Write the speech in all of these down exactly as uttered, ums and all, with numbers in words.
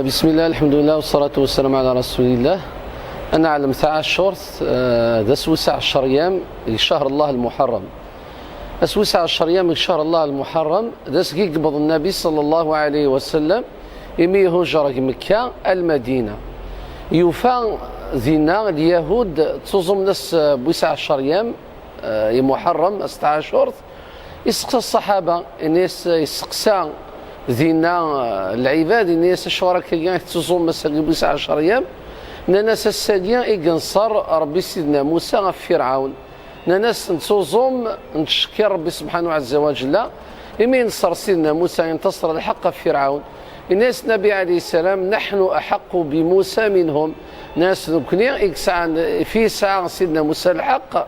بسم الله، الحمد لله، والصلاة والسلام على رسول الله. أنا علم تعاشرت، آه، ذا سويس عشر أيام، شهر الله المحرم. Ass wis ɛecṛ yam deg ccehr Allah lmuḥerrem, d ass i yewweḍ Nnabi ṣalla Llahu ɛalayhi wa sallam, imi ihujer deg Mekka ar Lmadina. Yufa dinna Lyahud ttuẓumen ass, eh, wis ɛecṛ yam, eh, i Muḥerrem, ass n tɛacurt. Iseqsa ṣṣaḥaba, ini-as, iseqsa dinna, eh, lɛibad, ini-as: "Acuɣer akkagi i tettuẓumem ass-agi wis ɛecṛ yam?" Nnan-as: "Ass-agi i yenṣer Ṛebbi Sidna Musa ɣef Firɛawn." Nnan-as: "Nettuẓum, nettcekkir Ṛebbi subḥanahu ɛezza wa ǧella, imi yenṣer Sidna Musa, intasar lḥeqq ɣef Firɛawn." Yenna-as Nnabi ɛalayhi sslam: "Naḥnu aḥaqqu bi Musa minhum." Nnan-as: "Nekkni i yesɛan, fi yesɛa Sidna Musa lḥeqq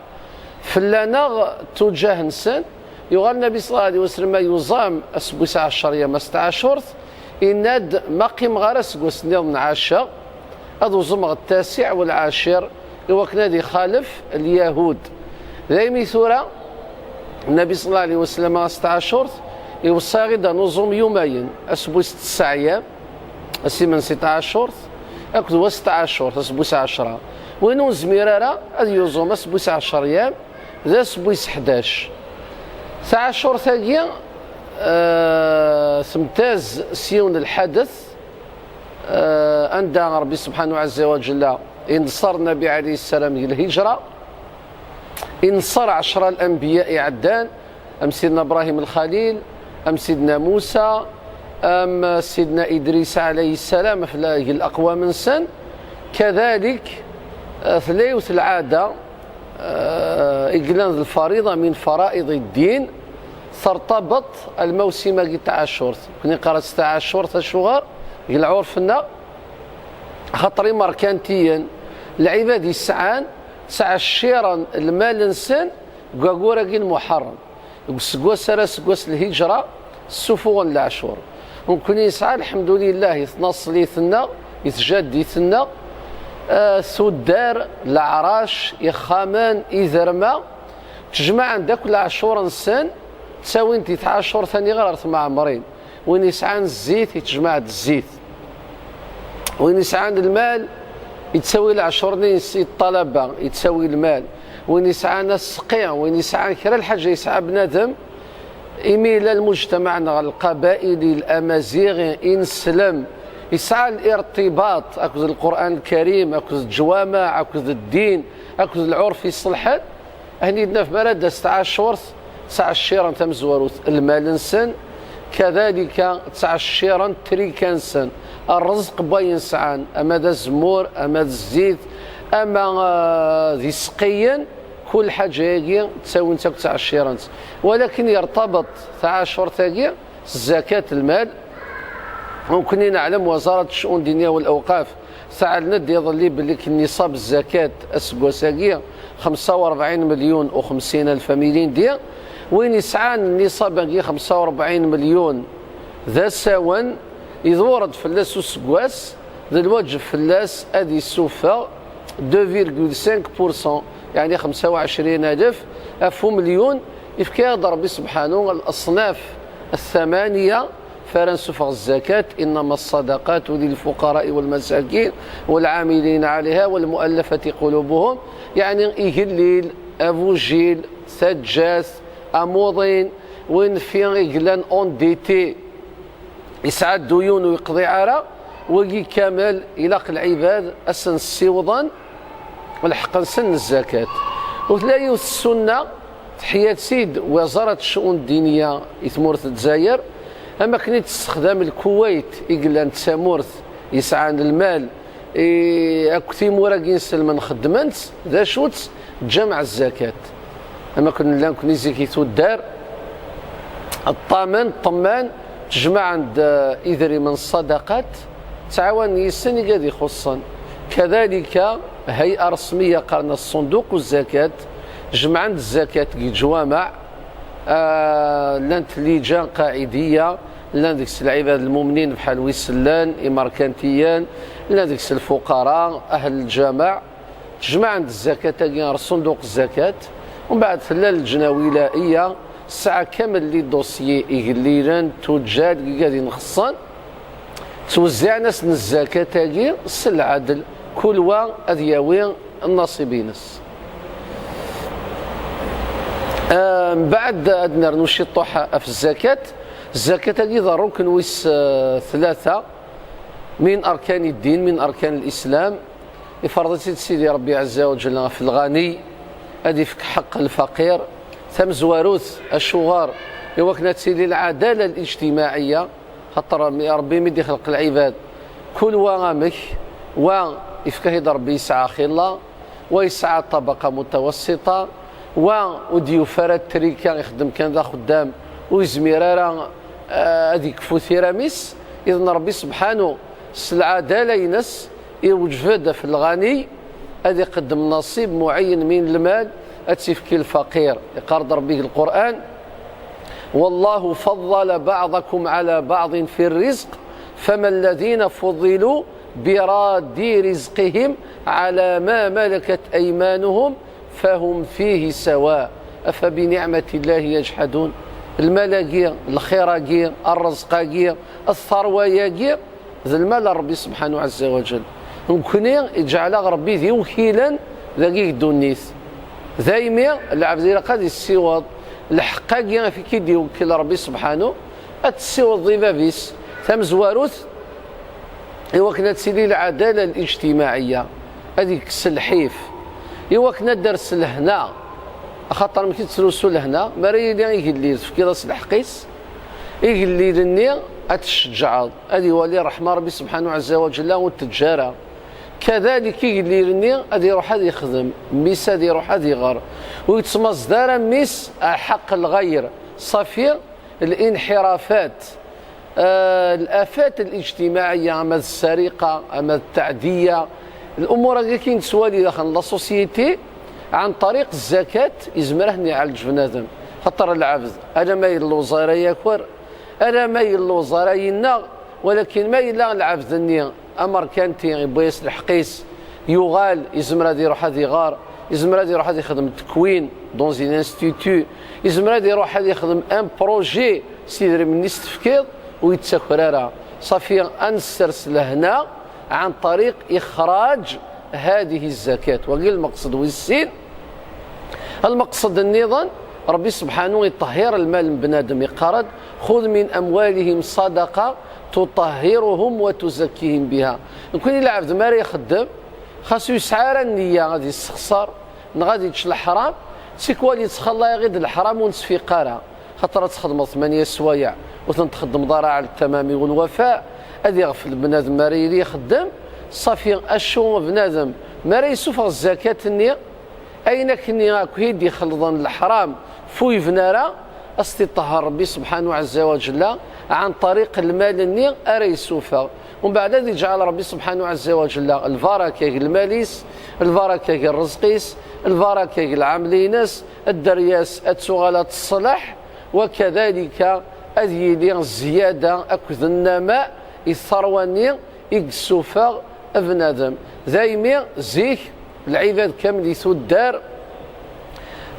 fell-aneɣ tuǧah-nsen." Yuɣal Nnabi ṣalla Llahu ɛalayhi wa sallam yuẓam ass wis ɛecṛ yam, ass n tɛacurt, yenna-d: "Ma qqimeɣ ara aseggas nniḍen ɛaceɣ, ad uẓumeɣ ttasiɛ u lɛacir, i wakken ad ixalef Lyahud." Daymi tura, Nnabi ṣalla Llahu ɛalayhi wa sallam, ass n tɛacurt, iweṣṣa-aɣ-id ad nuẓum yumayen, ass wis ttesɛa yam, ass imensi n tɛacurt, akked wass n tɛacurt, ass wis ɛecṛa. Win ur nezmir ara ad yuẓum ass wis ɛecṛ yam, d ass wis ḥdac. Tɛacurt-agi, eh, temtaz s yiwen n lḥadeth, eh, anda Ṛebbi subḥanahu ɛezza wa ǧella inṣer Nnabi ɛalayhi ssalam deg lhiǧra, inṣer ɛecṛa n lanbiya iɛeddan, am Sidna Ibrahim Lxalil, am Sidna Musa, am Sidna Idris ɛalayhi ssalam, ɣef la-, deg leqwam-nsen. Kadalik, eh, tella yiwet n lɛada, eh, i yellan d lfariḍa min fara'iḍ ddin, tertabeṭ lmawsim-agi n tɛacurt. Nekkni neqqar-as tɛacurt, acuɣer? Deg lɛurf-nneɣ, axaṭer imerkantiyen, lɛibad yesɛan, ttɛecciṛen lmal-nsen deg waggur-agi n Muḥerrem. Deg useggas ar aseggas n lhiǧra, ssufuɣen leɛcur. Nekkni nesɛa, lḥemdulillah, i tnaṣlit-nneɣ, i tjaddit-nneɣ, eh, tuddar, leɛrac, ixxamen, iderma, ttejmaɛen-d akk leɛcur-nsen, ttawin-t di tɛacurt-nni ɣer tmeɛmrin. Win yesɛan zzit, yettjmaɛ-d zzit. Win yesɛan lmal, yettawi leɛcur-nni-ines i ṭṭalaba, yettawi lmal. Win yesɛan aseqqi, win yesɛan kra lḥaǧa yesɛa bnadem, imi yella lmujtamaɛ neɣ lqabaili, lamaziɣi, ineslem, yesɛa lirtibaṭ akked Lqur'an Lkarim, akked leǧwamaɛ, akked ddin, akked lɛurf iṣelḥen. Akken i d-naf, mi ara d-tas tɛacurt, ttɛecciṛen tamezwarut lmal-nsen, kadalika ttɛecciṛen trika-nsen, ṛṛezq n wayen sɛan, ama d azemmur, ama d zzit, ama, ah, d iseqqiyen, kul lḥaǧa-agi ttawin-tt akk ttɛecciṛen-tt. Walakin yertabeṭ tɛacurt-agi s zzakat lmal. Nekkni neɛlem, Wazarat Ccu'un Dinya wal Awqaf teɛlen-d iḍelli belli nniṣab zzakat aseggas-agi xemsa u rebɛin milyun u xemsin alef amilindi. Win yesɛan nniṣab-agi xemsa u rebɛin milyun d asawen, iḍewwer-d fell-as useggas, d lwaǧeb fell-as ad isuffeɣ deux virgule cinq pour cent, yeɛni xemsa u ɛecrin alef ɣef umilyun. Yefka-yaɣ-d Ṛebbi subḥanahu al-aṣnaf الثمانية, fara nsuffeɣ zzakat: إنما الصدقات للفقراء والمساكين والعاملين عليها والمؤلفة قلوبهم, yeɛni igellil, abujil, taǧǧat, amuḍin, win fi i yellan endetté, yesɛa dduyun ur yeqḍiɛ ara, wagi kamel ilaq lɛibad ad sen-ssiwḍen lḥeqq-nsen n zzakat. U tella yiwet ssunna, teḥya-tt-id Wazarat Ccu'un Dinya i tmurt n Lezzayer, am akken i d-tessexdam Lkuwayt i yellan d tamurt yesɛan lmal, i, akk timura-agi inselmen xeddmen-tt, d acu-tt? Ǧameɛ zzakat. Am akken llan nekkni zik i tuddar, ṭṭamen, ṭṭemman, ttjemɛen-d, eh, idrimen ṣṣadaqat, ttɛawanen yis-sen igad ixuṣṣen. Kadalika, hay'a resmiya qqaren-as ṣunduq uzzakat, jemɛen-d zzakat deg leǧwameɛ, ah, llant liǧan qaɛidiya, llan deg-s lɛibad lmumnin bḥal wi sellan, imerkantiyen, llan deg-s lfuqara, ahl lǧameɛ, ttjemɛen-d zzakat-agi ɣer ṣunduq zzakat, umbeɛd tella leǧna wilaiya, tesɛa kamel les dossiers igellilen, tuǧǧal, igad inxeṣṣen, Ttwezziɛen-asen zzakat-agi s lɛedl, kul wa ad yawi nnasib-ines. Ah, mbeɛd ad nernu ciṭṭuḥ ɣef zzakat. Zzakat-agi d rrukn wis, ah, tlata min arkani ddin, min arkani lislam. Iferḍ-itt-id Sidi Ṛebbi ɛezza wa ǧella ɣef lɣani, ad ifk ḥeqq lfaqir. Tamezwarut, acuɣer? I wakken ad tili lɛadala lijtimaɛiyya. Xaṭer mi, Ṛebbi mi d-ixleq lɛibad, kul wa amek, wa ifka-t-id Ṛebbi yesɛa xilla, wa yesɛa ṭabaqa mutawassita, wa ur d-yufi ara trika, ixeddem kan d axeddam, ur yezmir ara, eh, ad ikfu tiram-is. Iḍen Ṛebbi sebḥanu s lɛadala-ines, iwǧeb-d ɣef lɣani ad iqeddem naṣib muɛeyyen min lmal, ad tt-ifk i lfaqir. Iqqar-d Ṛebbi deg Lqur'an: والله فضل بعضكم على بعض في الرزق، فما الذين فضلوا براد رزقهم على ما ملكت أيمانهم فهم فيه سواء، أفبنعمة الله يجحدون. Lmal-agi, lxir-agi, rrezq-agi, ttṛaḍa-agi, d lmal n Ṛebbi subḥanahu ɛezza wa ǧell. Nekkni iǧɛel-aɣ Ṛebbi d iwkilen dagi deg ddunit. Daymi lɛebd ilaq ad issiweḍ lḥeqq-agi i k-id-iwekkel Ṛebbi subḥanu, ad tessiweḍ i bab-is. Tamezwarut, i wakken ad tili lɛadala lijtimaɛiyya, ad ikkes lḥif, i wakken ad d-ters lehna. Axaṭer amek i tettlusu lehna? Mi ara yili igellil tefkiḍ-as lḥeqq-is, igellil-nni ad t-tceǧǧɛeḍ, ad iwali ṛṛeḥma Ṛebbi subḥanahu ɛezza wa ǧella ur t-teǧǧa ara. Kadalik igellil-nni ad iṛuḥ ad ixdem, mmi-s ad iṛuḥ ad iɣer, ur yettmaẓd ara mmi-s ar ḥeqq lɣayr. Ṣafi, linḥirafat, eh, lafat lijtimaɛiyya, ama d ssariqa, ama d ttaɛdiyya, lumuṛ-agi akken nettwali daxel n la société, ɛan ṭariq zzakat, izmer ad ten-iɛelǧ bnadem. Xaṭer lɛebd, alamma yelluẓ ara yaker, alamma yelluẓ ara yennaɣ, walakin ma yella lɛebd-nni amerkanti, yewwi-as lḥeqq-is, yuɣal, izmer ad iṛuḥ ad iɣer, izmer ad iṛuḥ ad ixdem ddekwin, dans un institut, izmer ad iṛuḥ ad ixdem un projet s idrimen-nni s-tefkiḍ, ur yettaker ara. Ṣafi, ad nessers lehna ɛan ṭariq ixraǧ hadihi zzakat. Wagi lmeqsed wis sin. Lmeqsed nniḍen, Ṛebbi subḥanu iṭehhir lmal n bnadem, iqqar-d: خذ من أموالهم صدقة تطهرهم وتزكيهم بها. Nekkni lɛebd mi ara ixeddem, xas ur yesɛi ara nniya ad yessexṣer neɣ ad yečč leḥram, tikwal yettxalla-yaɣ-id leḥram ur nettfiq ara. Xaṭer ad txedmeḍ tmanya sswayeɛ, ur ten-txeddmeḍ ara ɛla ttamami wal wafa, ad iɣfel bnadem mi ara yili ixeddem. Ṣafi, acu bnadem mi ara yessufeɣ zzakat-nni, ayen akkenni akk i d-ixelḍen leḥram, ur yebni ara, ad s-t-iṭehher Ṛebbi subḥanahu ɛezza wa ǧella ɛan ṭariq lmal-nni ara yessufeɣ. Umbeɛd ad iǧɛel Ṛebbi subḥanahu ɛezza wa ǧella lbaraka deg lmal-is, lbaraka deg ṛṛezq-is, lbaraka deg lɛamel-ines, dderya-s ad tuɣal ad teṣleḥ, wa kadalika ad yili zzyada akked nnama i ttṛaḍa-nni i yessufeɣ bnadem. Daymi zik lɛibad kamel i tuddar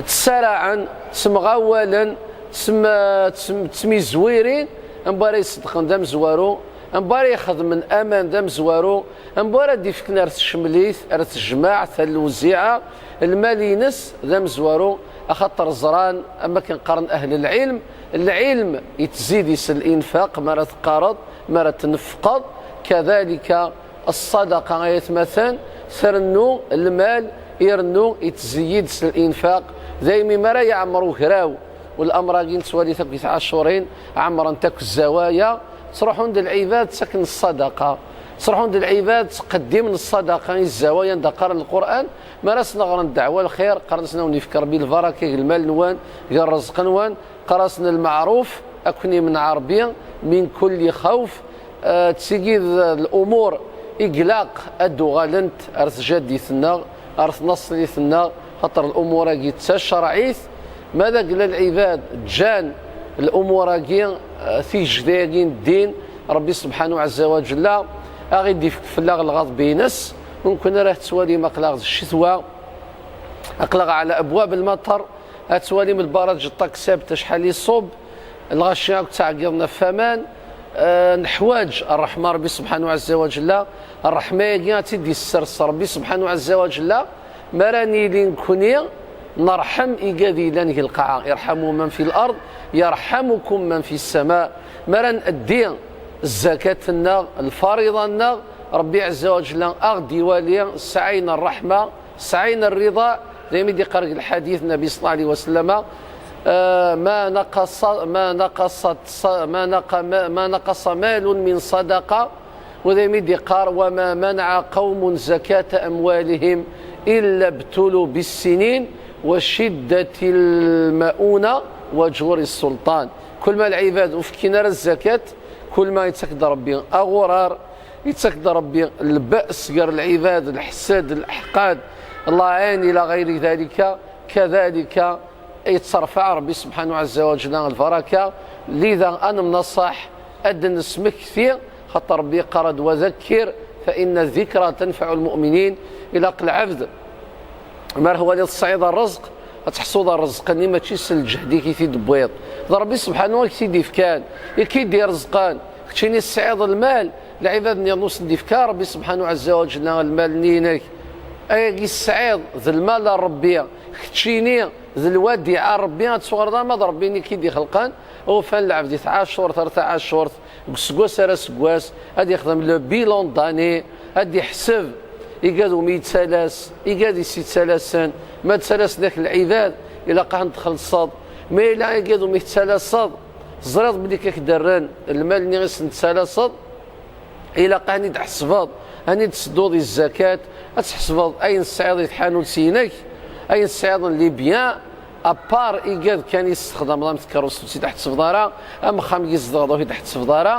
ttsaraɛen, ttemɣawalen, ttem-, ttem-, ttemizwirin, anwa ara iṣeddqen d amezwaru, anwa ara ixedmen aman d amezwaru, anwa ara d-ifken ar tcemlit, ar tejmaɛt, ar lewziɛa, lmal-ines d amezwaru, axaṭer ẓran, am wakken qqaren ahl lɛilm, lɛilm yettzid-it s linfaq, mi ara teqqareḍ, mi ara tneffqeḍ, kadalika ṣṣadaqa ay atmaten, trennu lmal, irennu, yettzid-it s linfaq. Daymi mi ara yeɛmer ugraw, u lamer-agi nettwali-t akk di tɛacurin, ɛemren-t akk zzawaya, ttruḥun-d lɛibad ttaken ṣṣadaqa, ttruḥun-d lɛibad ttqeddimen ṣṣadaqa i zzawaya anda qqaren Lqur'an, mi ara sen-ɣren ddeɛwa lxir, qqaren-asen: "A wen-yefk Ṛebbi lbaraka deg lmal-nwen, deg ṛṛezq-nwen." Qqar-asen lmeɛruf, ad ken-imneɛ Ṛebbi min kulli xawf. Eh, d tigi d lumuṛ i ilaq ad d-uɣalent ar tjaddit-nneɣ, ar tnaṣlit-nneɣ, xaṭer lumuṛ-agi d tacerɛit. Ma d agla lɛibad ǧǧan lumuṛ-agi, eh, tigejda-agi n ddin, Ṛebbi subḥanahu ɛezza wa ǧella a ɣ-id-ifk fell-aɣ lɣaḍb-ines. Ur nekkni ara tettwalim aql-aɣ d ccetwa, aql-aɣ ɛla abwab lmaṭer, ad twalim lbaraǧ n ṭaksabet acḥal iṣubb, lɣaci akk ttɛeggiḍen ɣef waman, Eh, neḥwaǧ ṛṛeḥma Ṛebbi subḥanahu ɛezza wa ǧella. Ṛṛeḥma-agi ad tt-id-issers Ṛebbi subḥanahu ɛezza wa ǧella mi ara nili nekni nerḥem igad yellan deg lqaɛa. Irḥamu man fi lard, yarḥamukum man fi ssama. Mi ara nɛeddi zzakat-nneɣ, lfariḍa-nneɣ, Ṛebbi ɛezza wa ǧella a ɣ-d-iwali, sɛayen ṛṛeḥma, sɛayen rriḍa. Daymi d-iqqar deg lḥadit Nnabi ṣalla Llahu ɛalayhi wa sallam, eh, ma naqaṣa-, ma naqaṣat ṣa-, ma naqa-, ma, ma naqaṣa malun min ṣadaqa, u daymi d-iqqar, wa ma manaɛ qawmun zakata amwalihim illa btulu bissinin wa ciddati lmauna wa ǧuri ssulṭan. Kul ma lɛibad ur fkin ara zzakat, kul ma yettak-d Ṛebbi aɣurar, yettak-d Ṛebbi lba's gar lɛibad, leḥsad, leḥqad, llaɛin ila ɣayri dalika, kadalika yettṛfaɛ Ṛebbi subḥanahu ɛezza wa ǧella lbaraka. Lida ad nemnaṣaḥ, ad d-nesmekti, xaṭer Ṛebbi yeqqar-d, wa dakkir fa inna dikra tanfaɛu lmuminin. Ilaq lɛebd mi ara twaliḍ tesɛiḍ ṛṛezq, ad teḥṣuḍ ṛṛezq-nni mačči s lǧehd-ik i t-id-tewwiḍ, d Ṛebbi subḥanahu i k-t-id-ifkan, i k-id-irezqen. Keččini tesɛiḍ lmal, lɛibad-nniḍen ur sen-d-ifka Ṛebbi subḥanahu ɛezza wa ǧella lmal-nni-inek. Ayagi tesɛiḍ d lmal n Ṛebbi, keččini d lwadiɛa n Ṛebbi, ad tuɣaleḍ ama d Ṛebbi-nni i k-id-ixelqen. Ufan lɛebd i tɛacurt ar tɛacurt, deg useggas ar aseggas, ad yexdem le bilan d'année, ad d-iḥseb igad umi yettalas, igad i s-yettalasen, ma ttalasen-ak lɛibad, ilaq ad ten-txellṣeḍ, ma yella igad umi tettalaseḍ, teẓriḍ belli k-ak-d-rren lmal-nni i sen-tettalaseḍ, ilaq ad ten-id-tḥesbeḍ, ad ten-id-tsedduḍ i zzakat, ad tḥesbeḍ ayen tesɛiḍ i tḥanut-inek, ayen tesɛiḍ n les biens, à part igad kan i tessexdameḍ, am tkeṛṛust ur tt-id-tḥessbeḍ ara, am axxam i tzedɣeḍ ur t-id-tḥessbeḍ ara,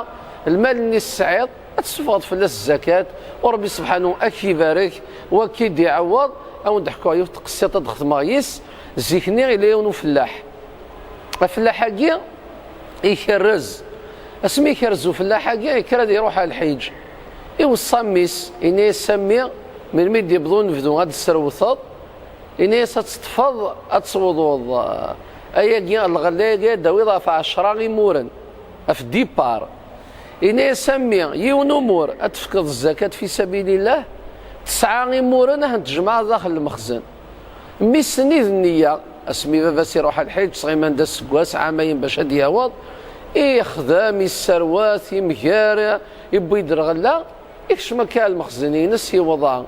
lmal-nni tesɛiḍ, ad tessufɣeḍ fell-as zzakat, u Ṛebbi subḥanahu ad k-ibarek, u ad k-id-iɛewweḍ. Ad wen-d-ḥkuɣ yiwet n tqessiṭ ad d-xedmeɣ yis. Zik-nni yella yiwen ufellaḥ. Afellaḥ-agi ikerrez. Asmi ikerrez ufellaḥ-agi, yekker ad iruḥ ɣer lḥiǧ. Iweṣṣa mmi-s, yenna-yas: "A mmi, melmi d-yebḍu unebdu ad d-tesrewteḍ, yenna-yas ad teṭṭfeḍ, ad tewwḍeḍ, eh, ayagi, lɣella-agi ad d-tawiḍ ɣef ɛecra imuren, ɣef dipar." Yenna-yas: "A mmi, yiwen umur ad tefkeḍ zzakat fi sabilillah, tesɛa imuren ad ten-tjemɛeḍ daxel lmexzen." Mmi-s-nni d nniya, asmi baba-s iruḥ ɣer lḥiǧ, ttɣiman-d aseggas, ɛamayen bac ad d-yaweḍ, ixdem, isserwat, imger, iwwi-d lɣella, ikcem akka ɣer lmexzen-ines, iwḍa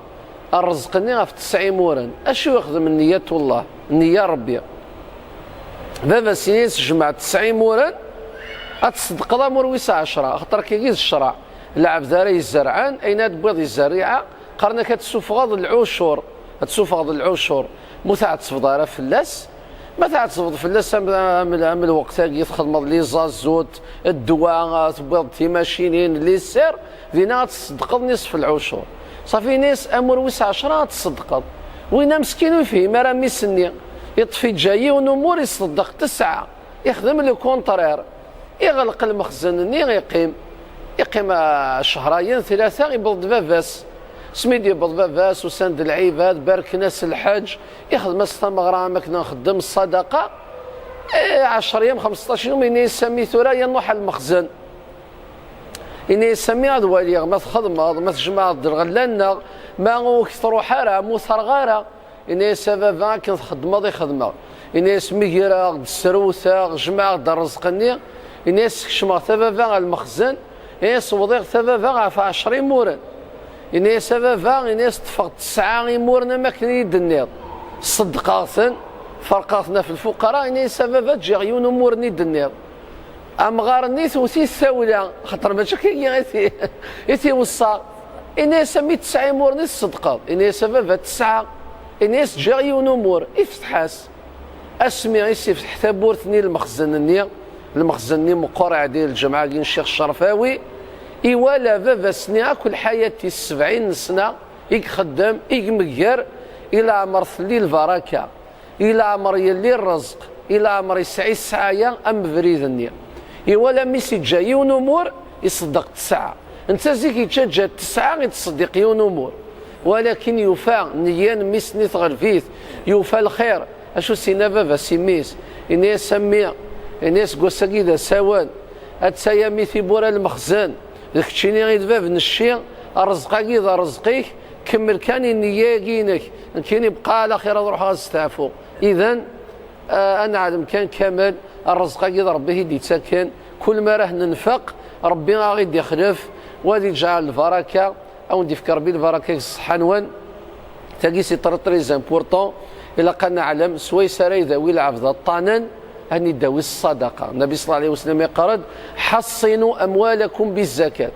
rrezq-nni ɣef tesɛa imuren. Acu ixdem? Nniyat n Allah, nniya n Ṛebbi. Baba-s yenna-yas: "Jmeɛ tesɛa imuren, ad tṣeddqeḍ amur wis ɛecra, axaṭer akkagi d ccṛeɛ. Lɛebd ara izerɛen, ayen ara d-tewwiḍ i zzerriɛa, qqaren-ak ad tessufɣeḍ lɛucur, ad tessufɣeḍ lɛucur, ma ur tɛettbeḍ ara fell-as." Ma tɛettbeḍ fell-as am, am, am lweqt-agi txedmeḍ les azouts, ddwa, tewwiḍ timacinin, les serres, dinna ad tṣeddqeḍ nisf lɛucur. Ṣafi, yenna-yas amur wis ɛecra ad tṣeddqeḍ. Winna meskin ur yefhim ara mmi-s-nni, yeṭṭef iǧǧa yiwen umur, iṣeddeq tesɛa, ixdem le contraire. Iɣleq lmexzen-nni, iqqim. Iqqim, ah, cehrayen, tlata, iwweḍ-d baba-s. Asmi d-yewweḍ baba-s, usan-d lɛibad, barken-as lḥeǧ, ixdem-as tameɣra am akken nxeddem ṣṣadaqa. Eh, ɛecra yam, xemseṭṭac yum, yenna-yas: "A mmi, tura ya nruḥ ɣer lmexzen." Yenna-yas: "A mmi, ad waliɣ ma txedmeḍ, ma tjemɛeḍ-d lɣella-nneɣ, ma ur k-truḥ ara, ma ur terɣa ara." Yenna-yas: "A baba, akken txeddmeḍ i xedmeɣ." Yenna-yas: "Megreɣ-d, srewteɣ, jemɛeɣ-d rrezq-nni." Yenna-yas: "Kecmeɣ-t a baba ɣer lmexzen." Yenna-yas: "Wḍiɣ-t a baba ɣef ɛecra imuren." Yenna-yas: "A baba," yenna-yas, "ṭṭfeɣ tesɛa imuren am akken i yi-d-tenniḍ, ṣeddqeɣ-ten, ferqeɣ-ten ɣef lfuqara." Yenna-yas: "A baba, ǧǧiɣ yiwen umur-nni i d-tenniḍ." Amɣar-nni tewwet-it tawla, xaṭer mačči akka i t-, i t-iweṣṣa. Ini-as: "A mmi, tesɛa imuren i tṣeddqeḍ?" Ini-as: "A baba, tesɛa." Ini-as: "Ǧǧiɣ yiwen umur." Ifteḥ-as. Asmi i s-ifteḥ tawwurt-nni, lmexzen-nni, lmexzen-nni meqqer, ɛdi lǧemɛa-agi n Ccix Ccerfawi, iwala baba-s-nni akk lḥayat-is, sebɛin n ssna, i ixeddem, i imegger, i leɛmer telli lbaraka. I leɛmer yelli rrezq, i leɛmer yesɛi ssɛaya am ubrid-nni. Iwala mmi-s iǧǧa yiwen umur, iṣeddeq tesɛa. Netta zik yettaǧǧa tesɛa i d-tṣeddiq yiwen umur. Walakin yufa nniya n mmi-s-nni tɣelb-it, yufa lxir. Acu s-yenna baba-s i mmi-s? Yenna-yas: "A mmi," yenna-yas, "deg wass-agi d asawen, Atta-ya mi tiwwura lmexzen, d keččini i d bab n cci, rrezq-agi d rrezq-ik, kemmel kan i nniya-agi-inek, nekkini bqa ɛla xir ad ruḥeɣ ad steɛfuɣ. Idan, ah, ad neɛlem kan kamel, rrezq-agi d Rebbi i t-id-ittaken, kul mi ara t-nenfeq, Rebbi a ɣ-id-ixlef, wa ad iǧɛel lbaraka, a wen-d-ifk Rebbi lbaraka deg ṣṣeḥḥa-nwen. Tagi c'est très très important, ilaq ad neɛlem swayes ara idawi lɛebd aṭṭanen, ad n-idawi ṣṣadaqa. Nnabi ṣalla Llahu ɛalayhi wa sallam iqqar-d: حصنوا أموالكم بالزكاة.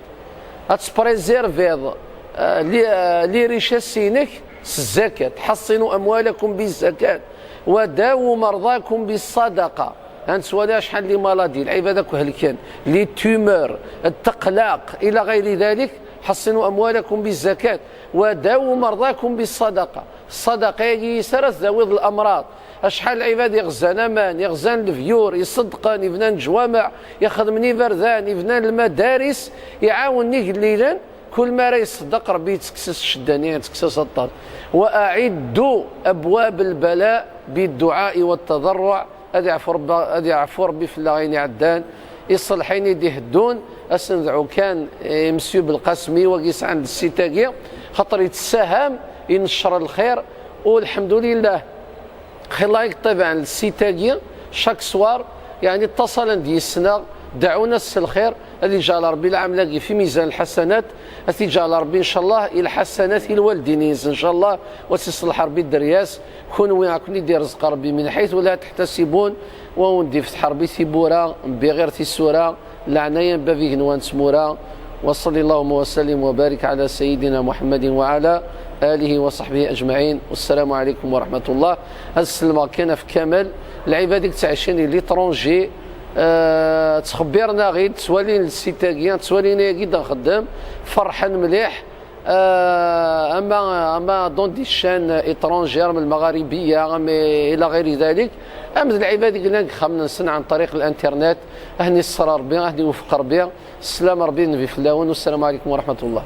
Ad tpréserviḍ, eh, li, eh, les richesses-inek s zzakat. حصنوا أموالكم بالزكاة وداووا مرضاكم بالصدقة. Ha nettwali acḥal n les maladies, lɛibad akk helken, les tumeurs, ttaqlaq, إلى غير ذلك. حصنوا أموالكم بالزكاة وداووا مرضاكم بالصدقة. Ṣṣadaqa-agi yis ara tdawiḍ lamraḍ. Acḥal n lɛibad iɣzan aman, iɣzan lebyur, iṣeddqen, ibnan leǧwameɛ, ixedmen iberdan, ibnan lmadaris, iɛawen igellilen, kul mi ara iṣeddeq Rebbi yettekkes-as ccedda-nni, yettekkes-as aṭṭan. وأعدوا أبواب البلاء بالدعاء والتضرع. Ad iɛfu Rebbi, ad iɛfu Rebbi fell-aɣ ayen iɛeddan, iṣelḥ ayen i d-iheddun. Ad s-nedɛu kan i Mesyu Belqasmi, wagi yesɛan site-agi, xaṭer yettessaham, ineccer lxir, u lḥemdulillah. Xilla i yeṭṭibaɛen site-agi, chaque soir, yeɛni ṭṭaṣalen-d yis-neɣ, deɛɛun-as s lxir, ad iǧɛel Rebbi lɛamla-agi fi mizan lḥasanat, ad t-iǧɛel Rebbi, ncallah, i lḥasanat i lwaldin-ines, ncallah, u ad s-iṣelleḥ Rebbi dderya-s, kunwi a ken-id-irezq Rebbi min ḥaytu la teḥtasibun, u a wen-d-ifteḥ Rebbi tiwwura n biɣir tisura, leɛnaya n bab igenwan n tmura. وصل اللهم وسلم وبارك على سيدنا محمد وعلى آله وصحبه أجمعين. والسلام عليكم ورحمة الله. Ad sellmeɣ kan ɣef kamel lɛibad i yettɛicin di l'étranger, eh, ttxebbiren-aɣ-id, ttwalin site-agi, ttwalin ayagi i d-nxeddem, ferḥen mliḥ. Eh, ama, ama dans des chaînes étrangères, am Lmaɣaribiya, am إلى غير ذلك, am d lɛibad i yellan deg yexxamen-nsen عن طريق الانترنت. Ad ten-iṣṣer Rebbi, ad ten-iwefeq Rebbi. Sslam Rebbi yenbi fell-awen. والسلام عليكم ورحمة الله.